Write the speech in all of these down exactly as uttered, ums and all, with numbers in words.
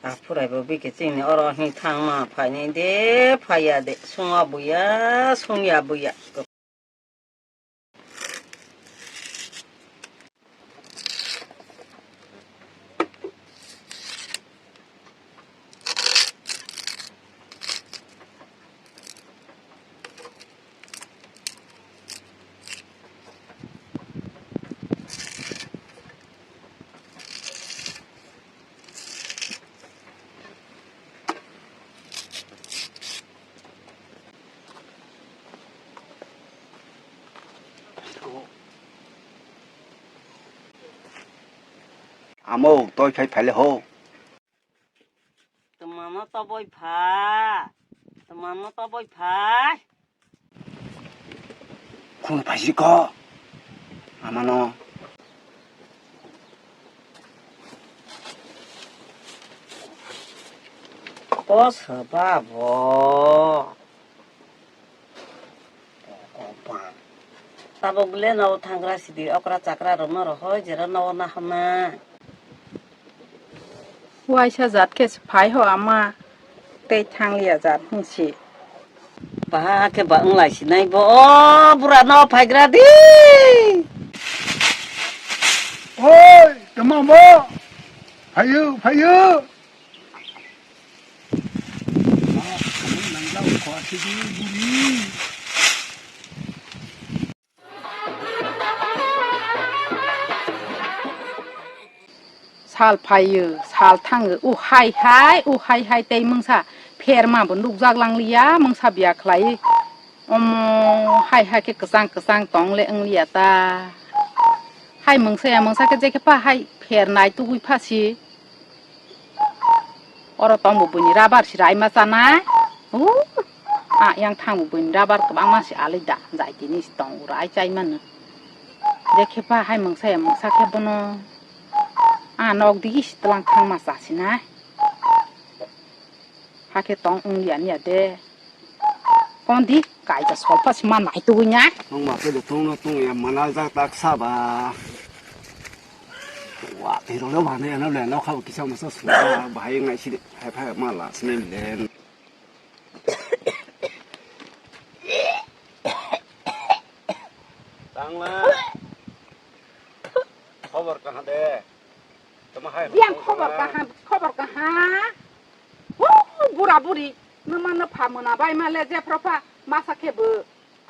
Aphurai bo bikhe chini oro hin thangma phainai de, phaiya de, sungya buya, sungya buya. Amo toi phai phai le ho. Twmano toboi pha. Twmano toboi phai. Khun phaisiko. Amano. Ko saba bo. Tabuk le no thangra sidi okra chakra rok no rohoi jera no na hamna. Waisa jat khe se phai ho ama, tei thangliya jat hinsi. Baha khe ba wng lai sinai bo, o bura no phaigra di. Oi, tama mo. Phayu, phayu. Sal phaio, sal thango, o hai hai, o hai hai tei mungsa pherma bo nukjak langliya, mungsa biya khlai. Omo hai hai khe kwchang kwchang tong le wngliya ta. Hai mungsa ya mungsa khe je khe pha hai pher nai tugui pha si. Oro tongbo buini rabar si raima chanai. Uh, a yang thangbo buini rabar kwbangma si alai da. Jai tini si tongo rai chai mano. Je khe pha hai mungsa ya mungsa khe bono. A nok digi si tlang thangma cha sinai. Hakhe tong wng ya niya de. Kondi kaisa solpa sima naitugwi nya. Nong ma khe tong no tong ya manal jak tak sa ba. Wa tei rolo ba ne ano le no kha kisa masa sula bahai ngai si hai phai ma la sine le. Tangla. Khobor kaha de? Tamo hai Yang khobor kaha, khobor kaha. Hu, bura buri, numa nupha muna bai ma le jephro pha masa khe bo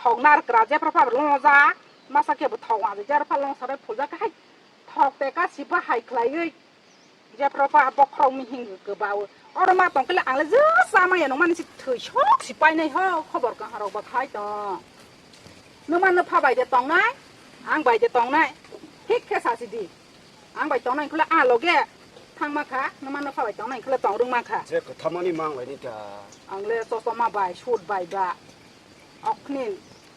thok nar kra jephro pha long ja, masa khe bo thok wa jephro pha long sarai phul ja khai thok te ka si ba hai khlai oi. Jephro pha bokhorok mihing kwbao. Oro ma tong khe le ang le je cha manya nung mani si thwi sok si painai ho, khobor kaha rok ba khai tong. Numa nupha bai de tongnai, ang bai de tongnai. Thik khe sa si di. Ang bai tongnai khle a loge thang ma kha, numa nupha bai tongnai khle tong rung ma kha. Je kwthamani mang lai ni ta. Ang le chosoma bai, suit bai ba. Okni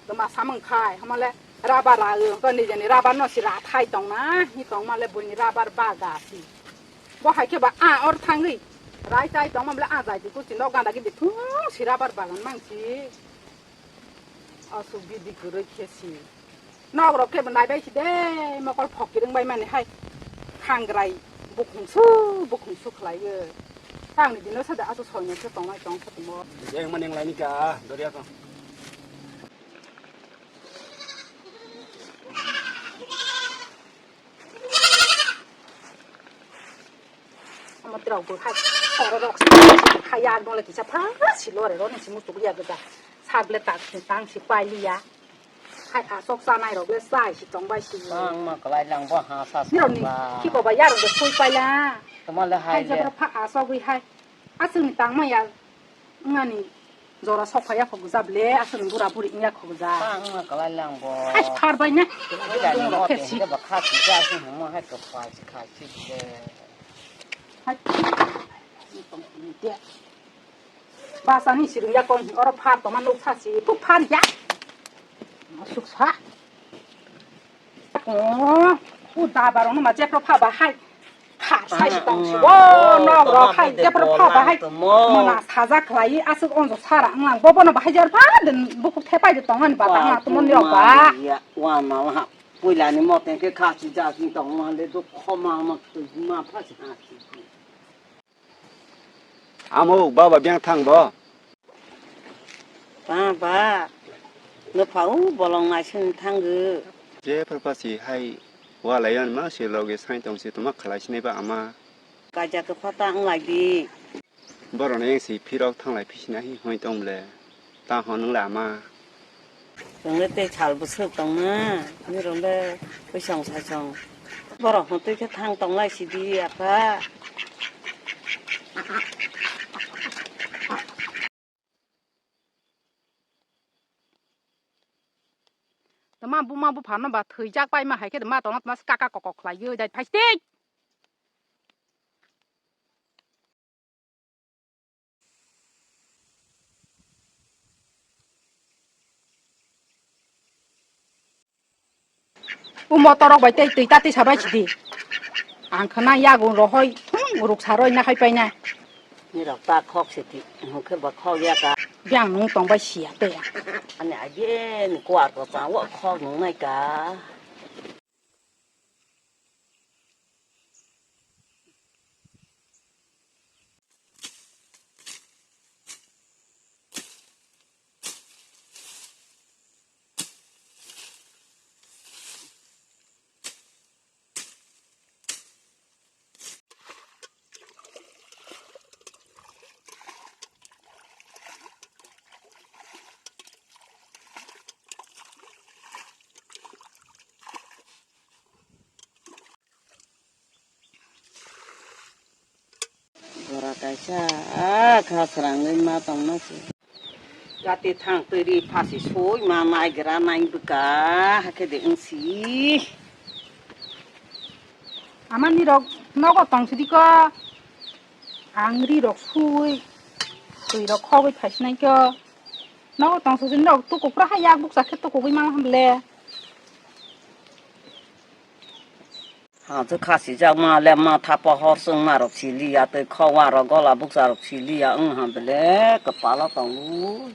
toma samung khai, hamale rubber ra, ko ni jani rubber no si ra thai tong na, ni tong ma le buini rubber baga si. Bo hai khe ba a or thangwi, rai chai tong ma le a jai di kuchi no ganda gidi thung si rubber bagan mang si. Asuk bidi kwrwi khe si. Nok rok khe bo nai bai si de, mokol phokirwng bai mani hai. Thangrai bukhung su, bukhung su khlai o. Tang ni dino sa de asuk soi no se tong nai tong sa tong bo. Yang maning lai ni ka, doria ko. Omo tirok bo hai, oro rok hai, yak dong le kisa pha, si lore ro ni si muchuk ya gda. Sak le tak si tang si pai li ya. Hai asok chanai rok le chai si tong bai si. Tang ma kwlai lang bo ha sa. Nirok ni song ba. Ki ko ba ya rok de sui pai la. Tama le hai. Hai le. Jabra pha asok wi hai. Aswk ni tang ma ya. Wngani jora sok phai ya khok gujab le, aswk ni bura buri wngya khok gujab. Tang ma kwlai lang bo. Hai phar bai na. Bujani mo te hingke ba kha sija se hingmo hai to phai si khai si de. Hai. Ni tong ni de. Basa ni sirung ya kon oro phar to ma nuk sa si. Pu phar ya. Suk sa. Oh, u da barong no ma jepro pha ba hai. Kha sai si tong si. Ah, oh, nok rok hai jepro pha ba hai. Mona saja khlai aswk onjo sara wnglang. Bo bono bahai jer pha den bukhuk thepai de tong ani ba tang na tumon rok ba. Wa ma ha. Puila ni mote ke kha si ja si tong ma le do khoma ma tu ma pha si ha si. Amo baba biyang thang bo. Ba ba. No phau bolong naisin thanggo. Je pharpasi hai wa layon ma se loge sai tong se toma khalai sinai ba ama. Kaja khe phata ang lai di. Borok no yang si phirok thanglai phi sina hi hoi tong le. Ta hwn wng la ma. Chwng le tei sal bwswk tong na, nirok le bwsong sasong. Borok hwn twi khe thang tong lai sidi, apha. Tama buma buphano ba thwijak paima hai khe ma tongna tama kaka kokok khlaiwi dai phaistik. O motorok bai tei twi ta tisa bai sidi. Ang khna yago rohoi thung ruk saroi na khai paina. Nirok ta khok sidi, hwnkhe ba khok ya ka. Biyang nung tong bai siya tei. Ani aje ni kuar ko cha wo khok nung nai ka. Bora kaisa, ah, kha srangwi ma tongma se. Gati thang twi ri phasi sui ma nai gra nai bwkha, hakhe de wng si. Amani rok nogo tong sidi ko. Ang ri rok sui, twi rok khogwi phai sinai ko. Nogo tong sidi rok tukuk ra ha yak bukcha khe tukugwi ma ham le. Hajwk khasijakma le matha pohor chwngmarok siliya, tei khowarok gola bukcharok siliya wng ha bele kwpalo tongo.